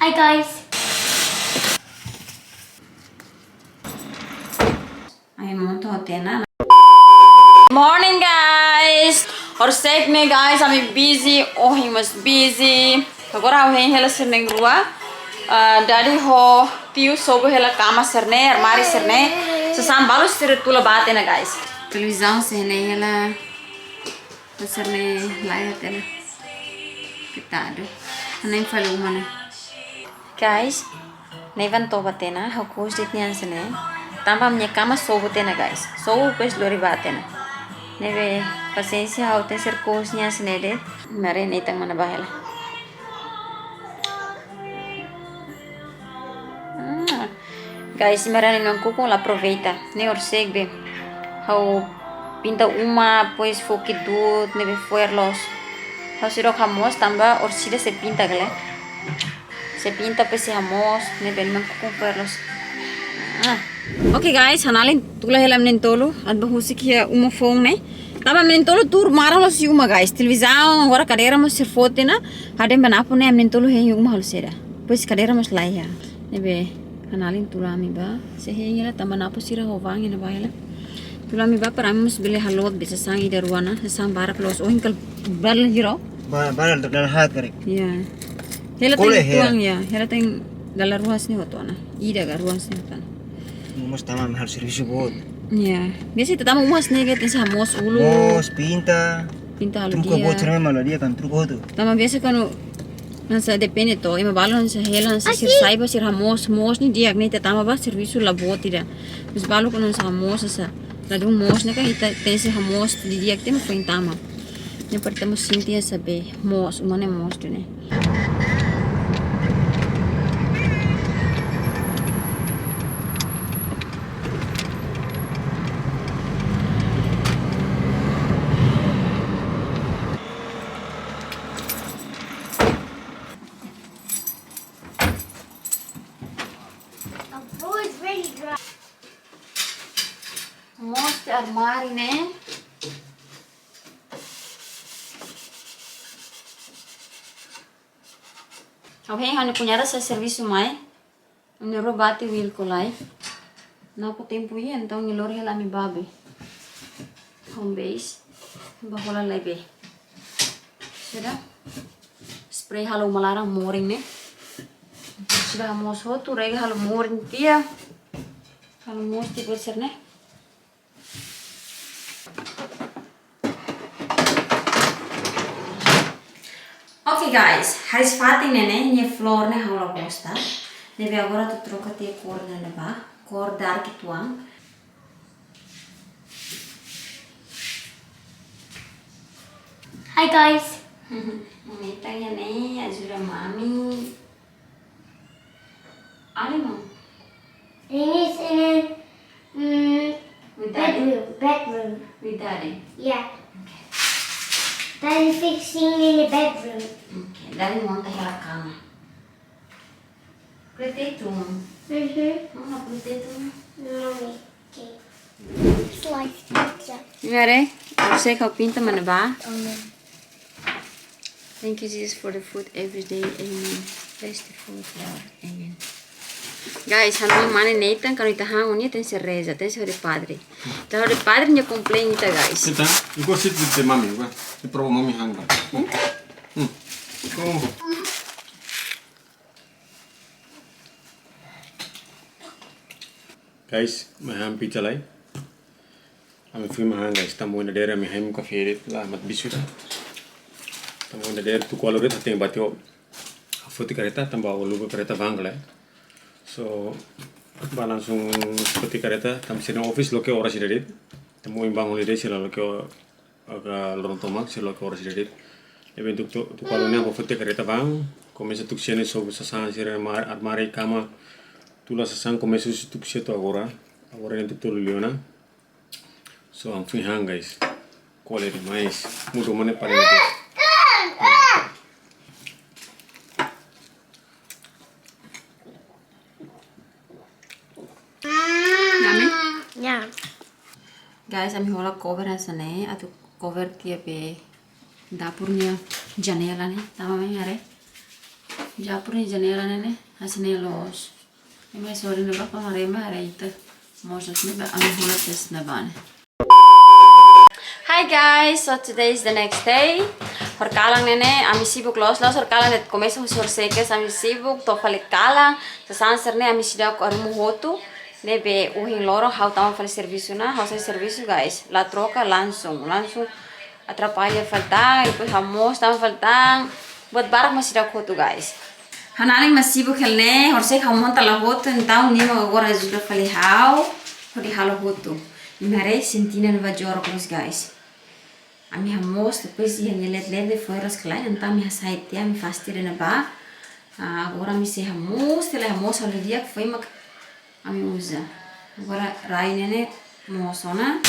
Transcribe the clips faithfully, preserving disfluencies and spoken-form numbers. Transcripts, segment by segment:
Hi guys. Ai, monta hotu ona. Morning, guys. Horisehik ne'e, guys, ami busy. Ohin mós busy. Agora ha'u hein hela sira na'in-rua. Ah, daddy ho tiu sobu hela kama sira-ne'e, armáriu sira-ne'e. Sasán balu sira tula ba tiha ona, guys. Televizaun sira-ne'e hela. Sira-ne'e laiha tiha ona. Koitadu. Ne'e fali uma ne'e. Guys, ne'e van toba tiha ona, ha'u kous de'it nia hanesan ne'e. Tanba ami-nia kama sobu tiha ona, guys. Sobu depois lori ba tiha ona. Ne'ebé pasiénsia, ha'u tenke ser kous nia hanesan ne'e de'it. Mare ne'e tan mana ba hela. Hmm. Guys, imi haree ha'u-nia ukun la aproveita. Ne'e horisehik be. Ha'u pinta uma, depois fó ki'ik du'ut, ne'ebé fo'er loos. Ha'u seidauk hamoos tanba orsida sei pinta kale. Sei pinta depois sei hamoos, ne'ebé ha'u-nia ukun fo'er loos. Ah. Oke guys, ha'u-nia alin tula hela ami na'in-tolu, atu bá husik iha uma foun ne'e. Tanba ami na'in-tolu tuur maran loos iha uma guys. Televizaun, agora kadeira mós sira foti ona. Ha'u dehan ba Napo ne'e ami na'in-tolu hein iha uma halo saida. Depois kadeira mós laiha. Ne'ebé ha'u-nia alin tula ami bá. Sei hein hela tanba Napo sira ho van iha ne'ebá hela. Tula ami bá para ami mós bele halo be sasán ida rua ona, sasán barak loos. Ohin kala barak hira. Ba-, barak dala haat karik. Ya. Hela Kole tan hela. Tuan ya, hela tan dala rua hanesan ne'e hotu ona. Ida ka rua hanesan ne'e hotu ona. Mós tama ami halo servisu boot. Ya. Biasa ita tama uma hanesan ne'e ke tenke hamoos uluk. Moos, pinta. Pinta halo di'ak. Truku boot, sira malu di'ak kan truku hotu. Tanba biasa kuandu hanesan depende to, ema balu hanesan hela hanesan sira sai bá sira hamoos, moos ne'e di'ak ne'e ita tama bá servisu la boot ida. Mas balu kuandu hanesan hamoos hanesan ladún moos ne'e kan ita tenke hamoos didi'ak tiha mak foin tama. Ne'e para ita mós sente hanesan be moos, uma ne'e moos duni. Moos tiha armáriu ne'e. Ha'u hein ha'u-nia kuñada sai servisu mai. Ami na'in-rua bá tiha Wilko lai. Napo tempu iha, entaun nia lori hela ami bá be. Home base. Bá hola lai be. Sudah. Spray halo uma laran morin ne'e. Sudah hamoos hotu, rega halo morin tiha. Halo moos tiha buat sira-ne'e. Oke guys, hariis-fatin ne'e ne'e, nia floor ne'e ha'u la gosta. Ne'ebé agora atu troka tiha kór ne'e ba, kór dark uitoan. Hi guys. Mami tanya ne'e, ajuda mami. Animal. Ini sini, mm, With daddy? Bedroom, bedroom. With daddy? Yeah. Okay. Daddy fixing in the bedroom. Okay. Daddy monta hela kama. Protetor. Mm-hmm. Mama protetor. Mommy. Okay. Slice pizza. Mare, horisehik ha'u pinta mana ba? Amen. Thank you, Jesus, for the food every day. Amen. Bless the food, Lord. Amen. Guys, ha'u-nia mane Nathan, kuandu ita han, nia tenke reza, tenke hodi padre. Ita hodi padre, nia complain ita, guys. Ita, you go sit with the mommy, go. You provo mami hungry. Hmm? Go. Guys, mai han pizza lai. Ami foin mai han guys, tanba ohin dadeer ami hein kafé de'it la hamat bisu. Tanba ohin dadeer tuku ualu de'it hatene bá tiha ó. Foti kareta, tanba ó aluga kareta van lai. So, bá langsung foti kareta, tanba sira-nia office loke oras ida de'it. Tanba ohin bank holiday sira loke o- Agora loron tomak, sira loke oras ida de'it. Ne'ebé tuku, tuku ualu ne'e bá foti kareta van. Komesa tuku sira-nia sobu sasán, sira-nia armá-, armáriu, kama. Tula sasán komesa husi tuku sira to'o agora. Agora ne'e tuku tolu liu ona. So, ami foin han guys. Kole demais. Muda mane paling itu. Yummy? Yeah. Guys, ami hola cover hanesan ne'e, atu cover tiha be dapur nia janela ne'e, tama mai haree. Dapur nia janela ne'e ne'e, hanesan ne'e loos. Imi sorin ne'ebá, kona rema haree ita. Mós ne'e ne'e ba, ami hola test ne'ebá ne'e. Hi guys, so today is the next day. Horikalan ne'e ne'e, ami sibuk loos, loos horikalan de'it komesa husi horisehik kedas ami sibuk, to'o fali kalan, sasán sira-ne'e ami seidauk arruma hotu, ne'ebé ohin loron ha'u tama fali servisu ona, ha'u sai servisu guys, la troka langsung, langsung atrapalla fali tan, depois hamoos tama fali tan, buat barak mak seidauk hotu guys. Ha'u-nia alin mak sibuk hela ne'e, horisehik ha'u monta la hotu, entaun nia mak agora ajuda fali ha'u, hodi halo hotu. Imi haree, sentina ne'ebá jorok loos guys. Ami hamoos, depois iha nia let-let ne'e foin rasik lai, entaun ami hasai tiha, ami fase tiha iha ne'ebá. Ah, agora ami sei hamoos, tiha lai hamoos halo di'ak, foin mak ami uza. Agora rai ne'e ne'e moos ona.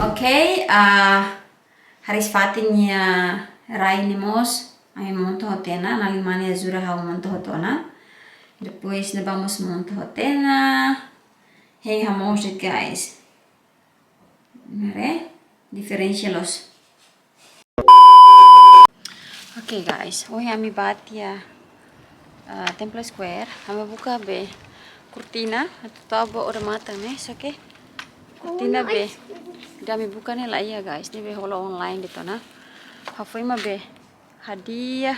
Oke, ah, hariis-fatin nia rai ne'e mós, ami monta hotu ona, ha'u-nia alin mane ajuda ha'u monta hotu ona. Depois ne'ebá mós monta hotu ona. Hein hamoos de'it guys. Haree, diferensa loos. Oke guys, ohin ami bá tiha, ah, Temple Square, ami buka be kurtina, atu tau ba odamatan ne'e, só ke kurtina be, ida ami buka ne'e laiha guys, ne'ebé hola online de'it ona. Hafoin mak be hadi'a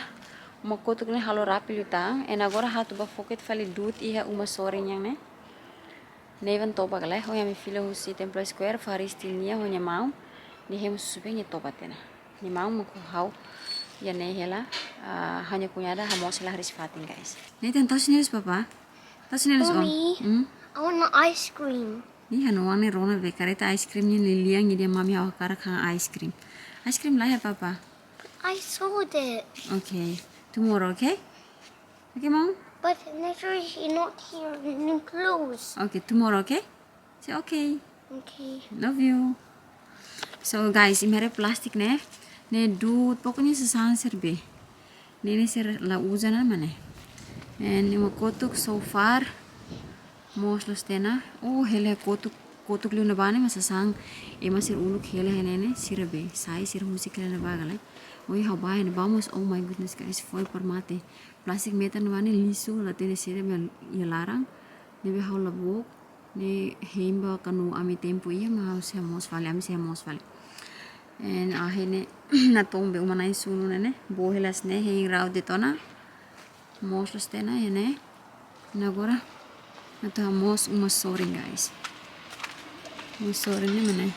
uma kotuk ne'e halo rapi liután, entaun agora ha'u atu bá foket fali du'ut iha uma sorin nian ne'e. Nevan toba gale, ohin ami fila husi Temple Square, fariis tiha nia ho nia maun, nia hemu susubeen nia toba tiha ona. Nia maun mak ho ha'u iha ne'e hela, ah, ha'u-nia kuñada hamoos hela hariis-fatin guys. Nathan, tau xinelus, papá. Tau xinelus, Mommy, hmm? I want an ice cream. Ih, ha'u-nia oan ne'e rona be, kareta ice cream nia lian, jadi mami ha'u hakarak han ice cream. Ice cream laiha, papá. I sold it. Okay. Tomorrow, okay? Okay, mom? But Nature is not here in clothes. Okay, tomorrow, okay? Say okay. Okay. Love you. So guys, imi haree plastik ne'e, ne'e du'ut, pokoknya sasán sira be. Ne'e ne'e sira la uza ona mak ne'e. And uma kotuk so far moos loos tiha ona. Oh, hela kotuk, kotuk liu ne'ebá ne'e mak sasán ema sira uluk hela iha ne'e ne'e, sira be sai, sira husik hela iha ne'ebá gale. Ohin ha'u bá iha ne'ebá mós, oh my goodness guys, fo'er para mate. Plastik metan ne'ebá ne'e lixu, la hatene saida mak iha laran. Ne'ebé ha'u la book, ne'e hein ba kanu ami tempu iha, mak ha'u sei hamoos fali, ami sei hamoos fali. And, ah, hein ne'e, natoon be uma na'in-sanulu ne'e ne'e, boo hela hanesan ne'e, hein rau de'it ona. Moos loos tiha ona, hein ne'e. Entaun agora, atu hamoos uma sorin, guys. Uma sorin ne'e mak ne'e.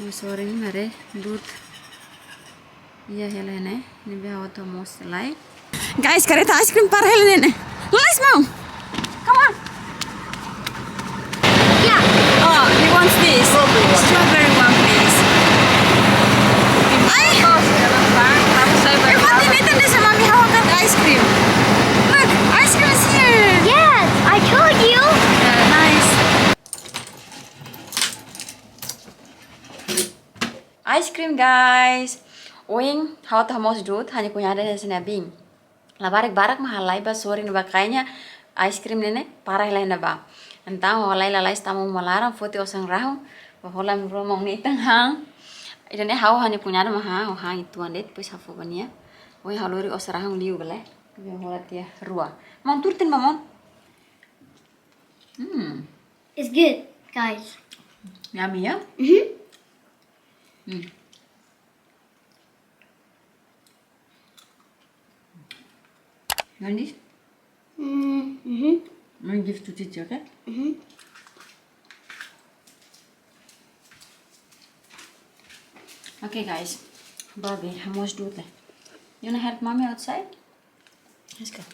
Uma sorin ne'e mak ne'e, du'ut. Iha hela ne'e, ne'ebé ha'u atu hamoos lai. Guys, kareta ice cream para hela ne'e ne'e. Let's mom. Come on. Yeah. Oh, he wants this. Strawberry one, please. Ai. Eu vou te meter nessa, mami, ha'u hakarak ice cream. Look, ice cream is here. Yes, I told you. Yeah, nice. Ice cream, guys. Ohin, ha'u atu hamoos du'ut, ha'u-nia kuñada hanesan ne'e abin. Labarik barak mak halai ba sorin ne'ebá, kayaknya ice cream ne'e ne'e para hela iha ne'ebá. Entaun ha'u halai lalais tama uma laran, foti osan rahun, bá hola ami rua maun Nathan han. Ida-ne'e ha'u ho ha'u-nia kuñada mak han, ha'u han uitoan de'it, depois ha'u fó ba nia. Ohin ha'u lori osan rahun liu gale. Bá hola tiha rua. Maun, tuur tiha ona ba maun. Hmm. It's good, guys. Yummy, ya? Mm-hmm. Hmm. You want this? Mm-hmm. I'm gonna give to Titi, okay? Mm-hmm. Okay, guys. Bá be, hamoos du'ut lai. You wanna help mommy outside? Let's go.